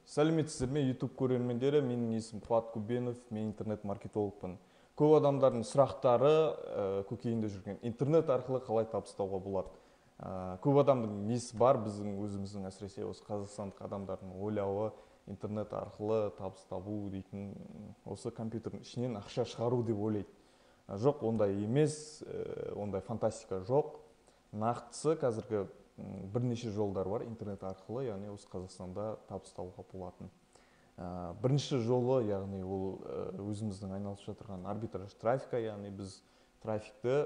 Сәлеметсіздер ме, YouTube көрермендері? Менің есімім Қуат Көбенов, мен интернет-маркетологпын. Көп адамдардың сұрақтары көкейінде жүрген: интернет арқылы қалай табыс табуға болады? Көп адамдың несі бар, біздің өзіміздің, әсіресе осы қазақстандық адамдардың ойлауы, интернет арқылы табыс табу дейтін осы компьютердің ішінен ақша шығару деп ойлайды. Жоқ, ондай емес, ондай фантастика жоқ. Нақтысы, қазіргі бірнеше жолдар бар интернет арқылы, яғни осы Қазақстанда табыс табуға болатын. Бірінші жолы, яғни ол өзіміздің айналысып жатырған арбитраж трафика, яғни біз трафикті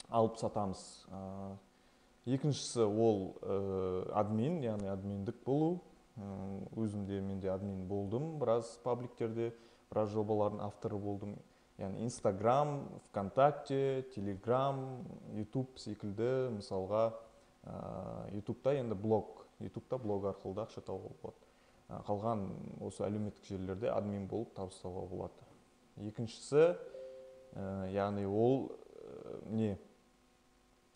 алып сатамыз. Екіншісі ол админ, яғни админдік болу. Өзімде, мен де админ болдым біраз пабликтерде, біраз жобалардың авторы болдым. Яғни Инстаграм, ВКонтакте, Телеграм, Ютуб секілді, мысалға, Ютубта енді блог, Ютубта блог арқылы да ақша табуға болады. Қалған осы әлеуметтік желілерде админ болып табыс табуға болады. Екіншісі, яғни ол не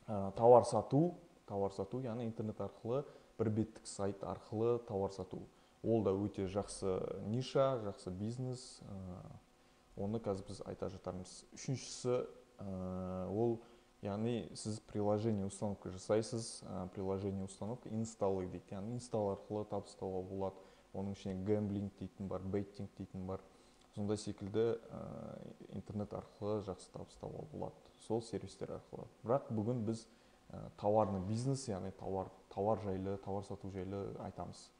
тауар сату, тауар сату, яғни интернет арқылы бір беттік сайт арқылы тауар сату. Ол да өте жақсы ниша, жақсы бизнес. Оны қазір біз айта жатармыз. Үшіншісі, ол яғни сіз приложение установка жасайсыз, приложение установка, инсталлы дейді, яғни инсталл арқылы табыс табуға болады. Оның ішінде гэмблинг дейтін бар, беттинг дейтін бар. Сондай секілді интернет арқылы жақсы табыс табуға болады сол сервистер арқылы. Бірақ бүгін біз товарный бизнес, яғни тауар жайлы, тауар сату жайлы айтамыз.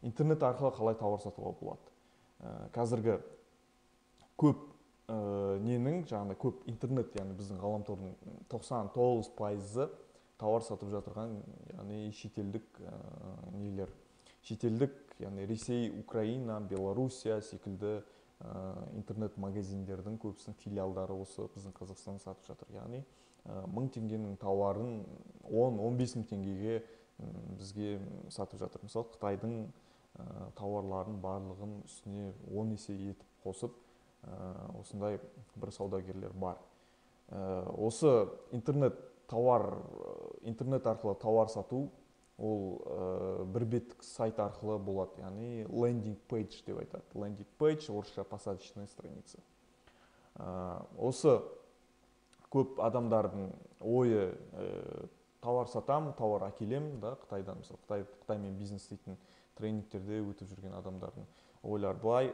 Интернет арқылы қалай тауар сатуға болады? Қазіргі көп ненің, жаңағыдай көп интернет, яғни біздің ғаламтордың 99%-ы тауар сатып жатырған, яғни шетелдік нелер, шетелдік, яғни Ресей, Украина, Белоруссия секілді интернет магазиндердің көбісінің филиалдары осы біздің Қазақстанда сатып жатыр. Яғни 1000 теңгенің тауарын 10-15 мың теңгеге бізге сатып жатыр. Мысалы, Қытайдың тауарларын барлығын үстіне 10 есе етіп қосып, осындай бір саудагерлер бар. Осы интернет тауар, интернет арқылы тауар сату ол бір беттік сайт арқылы болады, яғни landing page деп айтады. Landing page, орысша посадочная страница. Осы көп адамдардың ойы, тауар сатам, тауар әкелем да Қытайдан, мысалы, Қытаймен бизнес істейтін тренингтерде өтіп жүрген адамдардың ойлары былай: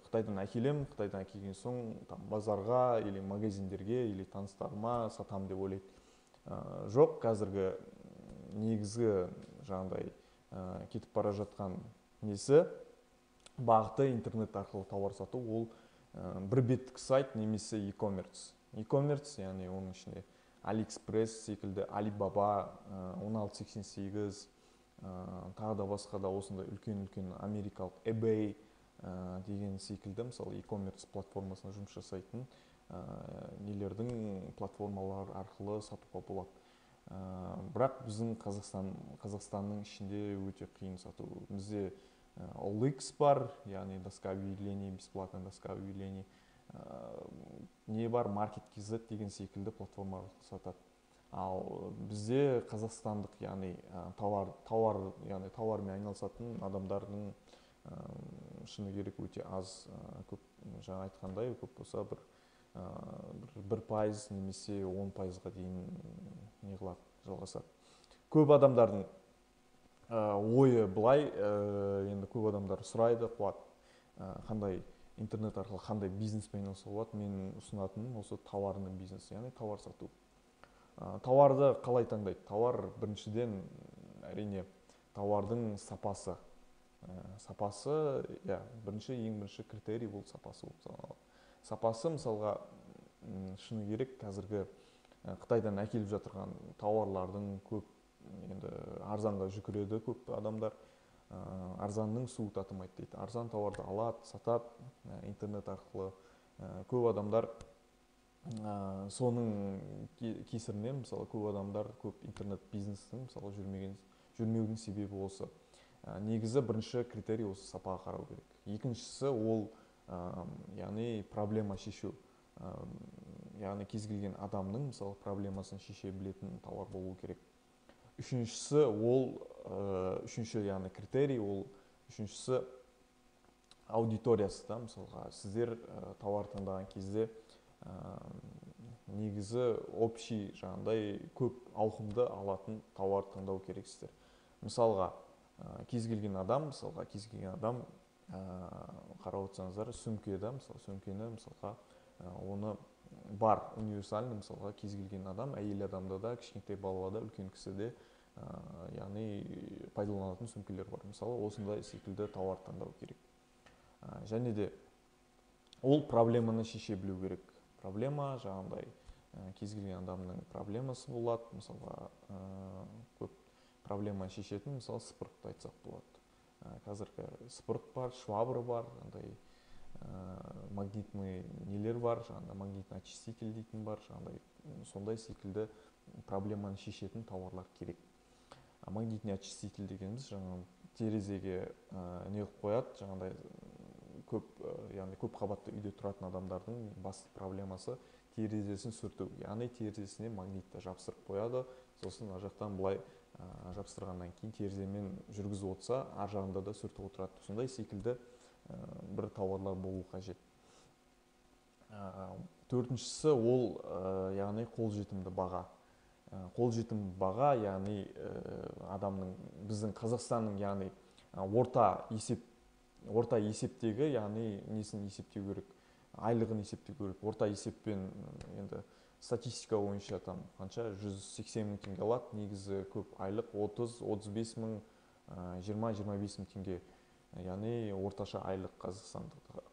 Қытайдан әкелем, Қытайдан әкелген соң там базарға или магазиндерге или таныстарыма сатам деп ойлайды. Жоқ, қазіргі негізгі жаңағыдай кетіп бара жатқан несі, бағыты интернет арқылы тауар сату ол бір беттік сайт немесе e-commerce. E-commerce, яғни оның ішінде AliExpress секілді, Alibaba, 1688, тағы да басқа да осындай үлкен-үлкен америкалық eBay деген секілді, мысалы, e-commerce платформасында жұмыс жасайтын нелердің платформалар арқылы сатуға болады. Бірақ біздің Қазақстанның ішінде өте қиын сату. Бізде OLX бар, яғни доска объявлений, бесплатная доска объявлений. Не бар, Market KZ деген секілді платформа арқылы сатады. Ал бізде қазақстандық, яғни тауар, яғни тауармен айналысатын адамдардың шыны керек өте аз, көп, жаңа айтқандай, көп болса 1% немесе 10%-ға дейін не қылады, жалғасады. Көп адамдардың ойы былай, енді көп адамдар сұрайды: «Қуат, қандай интернет арқылы қандай бизнеспен айналысуға болады?» Мен ұсынатыным осы товарный бизнес, яғни тауар сату. Тауарды қалай таңдайды? Тауар біріншіден, әрине, тауардың сапасы. Сапасы, иә, ең бірінші критерий ол сапасы болып саналады. Сапасы, мысалға, шыны керек, қазіргі Қытайдан әкеліп жатырған тауарлардың көп, енді арзанға жүгіреді көп адамдар. Арзанның суы татымайды дейді. Арзан тауарды алады, сатады интернет арқылы. Көп адамдар соның кесірінен, мысалы, көп адамдар көп интернет бизнестің, мысалы, жүрмеудің себебі осы. Негізі бірінші критерий осы сапаға қарау керек. Екіншісі ол, яғни проблема шешу. Яғни кез келген адамның, мысалы, проблемасын шеше білетін тауар болу керек. Үшіншісі ол, үшінші, яғни критерий ол Үшіншісі аудиториясы да, мысалға сіздер тауар таңдаған кезде негізі общий жаңағыдай көп ауқымды алатын тауар таңдау керексіздер. Мысалға кез келген адам, мысалға кез келген адам қарап отырсаңыздар, сөмке да, мысалы сөмкені, мысалға оны бар универсальный, мысалға кез келген адам, әйел адамда да, кішкентай бала да, үлкен кісі де, яғни пайдаланатын сөмкелер бар. Мысалы осындай секілді тауар таңдау керек. Және де ол проблеманы шеше білу керек. Проблема жаңағыдай кез келген адамның проблемасы болады. Мысалға көп проблема шешетін, мысалы сыпырықты айтсақ болады. Қазіргі сыпырық бар, швабра бар, андай магнитный нелер бар, жаңағыдай магнитный очиститель дейтін бар, жаңағыдай сондай секілді проблеманы шешетін тауарлар керек. Магнитный очиститель дегеніміз жаңағы терезеге не қылып қояды, жаңағыдай көп, яғни көп қабатты үйде тұратын адамдардың басты проблемасы терезесін сүрту, яғни терезесіне магнитті жабыстырып қояды, сосын ар жақтан былай жабыстырғаннан кейін тереземен жүргізіп отырса, ар жағында да сүртіп отырады. Сондай секілді бір тауарлар болу қажет. Төртіншісі ол яғни қолжетімді баға. Қолжетімді баға, яғни адамның, біздің Қазақстанның, яғни орта есептегі, яғни несін есептеу керек, айлығын есептеу керек. Орта есеппен енді статистика бойынша там қанша 180 мың теңге алады, негізі көп айлық 30-35 мың, 20-25 мың теңге, яғни орташа айлық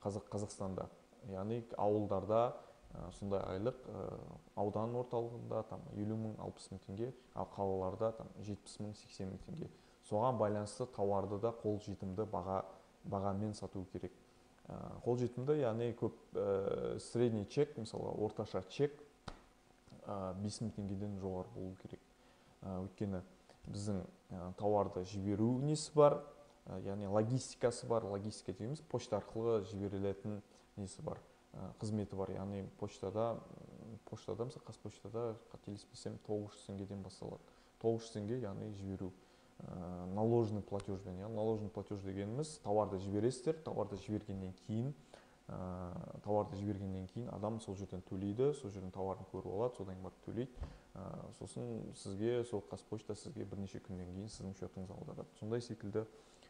Қазақстанда, яғни ауылдарда сондай айлық, аудан орталығында там 50 мың, 60 мың теңге, ал қалаларда там 70 мың, 80 мың теңге. Соған байланысты тауарды да қолжетімді бағамен сату керек. Қолжетімді, яғни көп средний чек, мысалы орташа чек 5 мың теңгеден жоғары болу керек. Өйткені біздің тауарды жіберу несі бар, яғни логистикасы бар, логистика дейміз, почта арқылы жіберілетін несі бар, қызметі бар, яғни почтада, мысалы Қазпоштада қателеспесем 900 теңгеден басталады. 900 теңге, яғни жіберу наложенный платежбен, яғни наложенный платеж дегеніміз тауарды жібересіздер, тауарды жібергеннен кейін адам сол жерден төлейді, сол жерден тауарын көріп алады, содан кейін барып төлейді. Сосын сізге сол Қазпошта сізге бірнеше күннен кейін сіздің счетыңызға аударады. Сондай секілді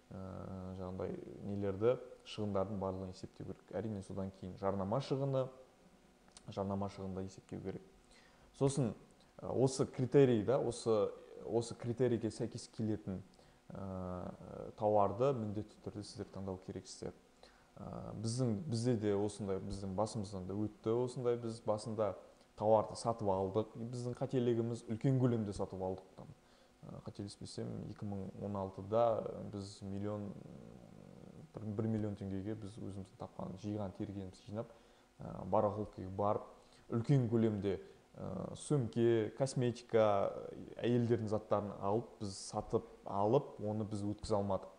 жаңағыдай нелерді, шығындардың барлығын есептеу керек. Әрине содан кейін жарнама шығынын да есептеу керек. Сосын осы критерий да, осы критерийге сәйкес келетін тауарды міндетті түрде сіздер таңдау керексіздер. Бізде де осындай, біздің басымыздан да өтті осындай, біз басында тауарды сатып алдық, біздің қателігіміз үлкен көлемде сатып алдық. Там, қателеспесем, 2016-да біз 1 миллион теңгеге біз өзіміздің тапқан, жиған, тергенімізді жинап, барахолкаға барып, үлкен көлемде сөмке, косметика, әйелдердің заттарын алып, біз сатып алып, оны біз өткізе алмадық.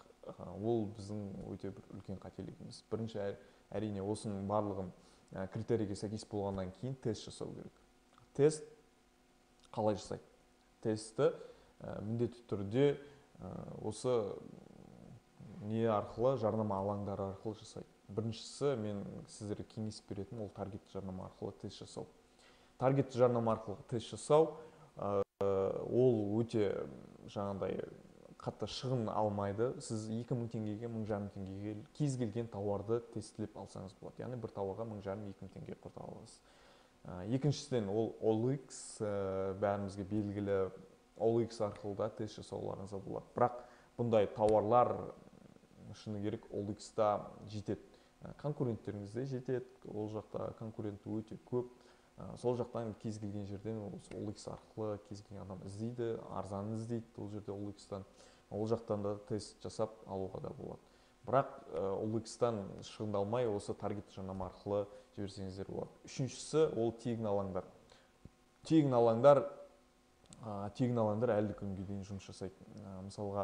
Ол біздің өте бір үлкен қателігіміз. Бірінші, әрине, осының барлығын критерийге сәйкес болғаннан кейін тест жасау керек. Тест қалай жасайды? Тестті міндетті түрде осы не арқылы, жарнама алаңдары арқылы жасайды. Біріншісі, мен сіздерге кеңес беретін, ол таргетті жарнама арқылы тест жасау. Таргетті жарнама арқылы тест жасау, ол өте жаңағыдай қатты шығын алмайды. Сіз 2000 теңгеге, 1500 теңгеге кез келген тауарды тестілеп алсаңыз болады. Яғни бір тауарға 1500-2000 теңге құрта аласыз. Екіншіден, ол OLX, бәрімізге белгілі OLX арқылы да тест жасауларыңызға болады. Бірақ бұндай тауарлар шыны керек OLX-та жетеді. Конкуренттеріңіз де жетеді. Ол жақта конкурент өте көп. Сол жақтан кез келген жерден осы OLX арқылы кез келген адам іздейді, арзан іздейді ол жерде OLX-тан. Ол жақтан да тест жасап алуға да болады. Бірақ OLX-тан шығындалмай осы таргет жарнама арқылы жіберсеңіздер болады. Үшіншісі, ол тегін алаңдар. Тегін алаңдар әлі күнге дейін жұмыс жасайды. Мысалға,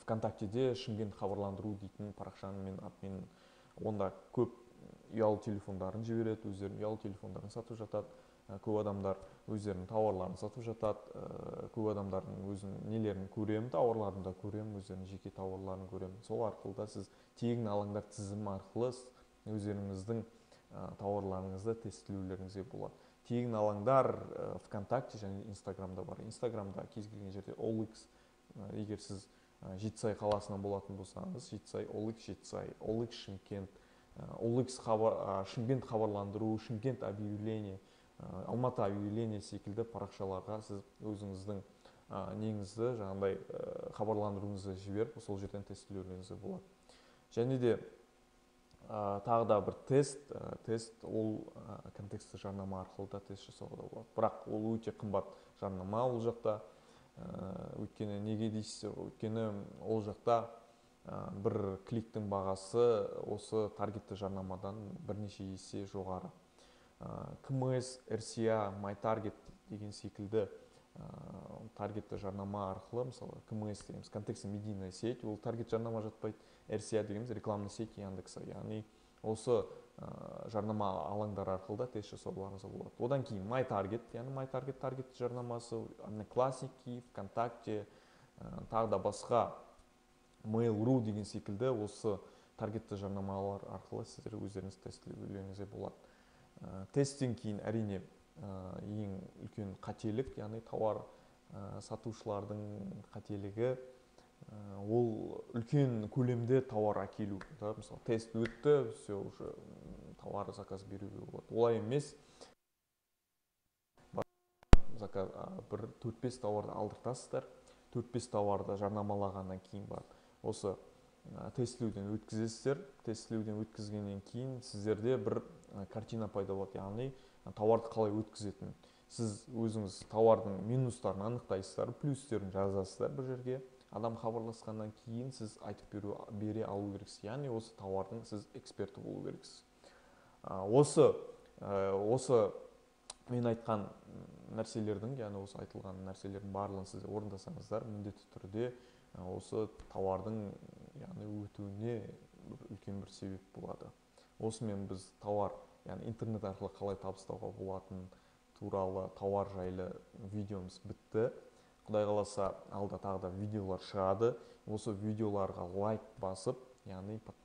ВКонтактеде Шымкент хабарландыру дейтін парақшаны мен админ, онда көп ұялы телефондарын жібереді, өздерінің ұялы телефондарын сатып жатады. Көп адамдар өздерінің тауарларын сатып жатады, көп адамдардың өзінің нелерін көремін, тауарларын да көремін, өздерінің жеке тауарларын көремін. Сол арқылы да сіз тегін алаңдар тізімі арқылы өздеріңіздің тауарларыңызды тестілеулеріңізге болады. Тегін алаңдар ВКонтакте және Инстаграмда бар. Инстаграмда кез келген жерде OLX, егер сіз Жетісай қаласынан болатын болсаңыз, Жетісай, OLX Жетісай, OLX Шымкент, OLX Шымкент хабарландыру, Шымкент объявление, Алматы объявление секілді парақшаларға сіз өзіңіздің неңізді, жаңағыдай, хабарландыруыңызды жіберіп, сол жерден тестілеулеріңізге болады. Және де тағы да бір тест ол контекстті жарнама арқылы да тест жасауға да болады. Бірақ ол өте қымбат жарнама ол жақта. Өйткені неге дейсіздер? Өйткені ол жақта бір кликтің бағасы осы таргетті жарнамадан бірнеше есе жоғары. КМС, РСА, MyTarget деген секілді таргетті жарнама арқылы, мысалы, КМС дегеніміз контекстно-медийная сеть, ол таргет жарнама жатпайды, РСА дегеніміз рекламная сеть Яндекса, яғни осы жарнама алаңдары арқылы да тест жасауларыңызға болады. Одан кейін MyTarget, яғни MyTarget таргетті жарнамасы, Одноклассники, ВКонтакте, тағы да басқа Mail.ru деген секілді осы таргетті жарнамалар арқылы сіздер өздеріңіз тестілеулеріңізге болады. Тесттен кейін әрине, ең үлкен қателік, яғни тауар сатушылардың қателігі, ол үлкен көлемде тауар әкелу. Да, мысалы, тест өтті, все, уже тауар заказ беруге болады. Олай емес. Заказ, бір төрт-бес тауарды алдыртасыздар. Төрт-бес тауарды жарнамалағаннан кейін барып осы тестілеуден өткізесіздер. Тестілеуден өткізгеннен кейін сіздерде бір картина пайда болады, яғни тауарды қалай өткізетінін. Сіз өзіңіз тауардың минустарын анықтайсыздар, плюстерін жазасыздар бір жерге. Адам хабарласқаннан кейін сіз айтып бере алу керексіз. Яғни осы тауардың сіз эксперті болу керексіз. Осы мен айтқан нәрселердің, яғни осы айтылған нәрселердің барлығын сіз орындасаңыздар, міндетті түрде осы тауардың, яғни өтуіне бір үлкен бір себеп болады. Осымен біз тауар, яғни интернет арқылы қалай табыс табуға болатын туралы тауар жайлы видеомыз бітті. Құдай қаласа, алда тағы да видеолар шығады. Осы видеоларға лайк басып, яғни подписаться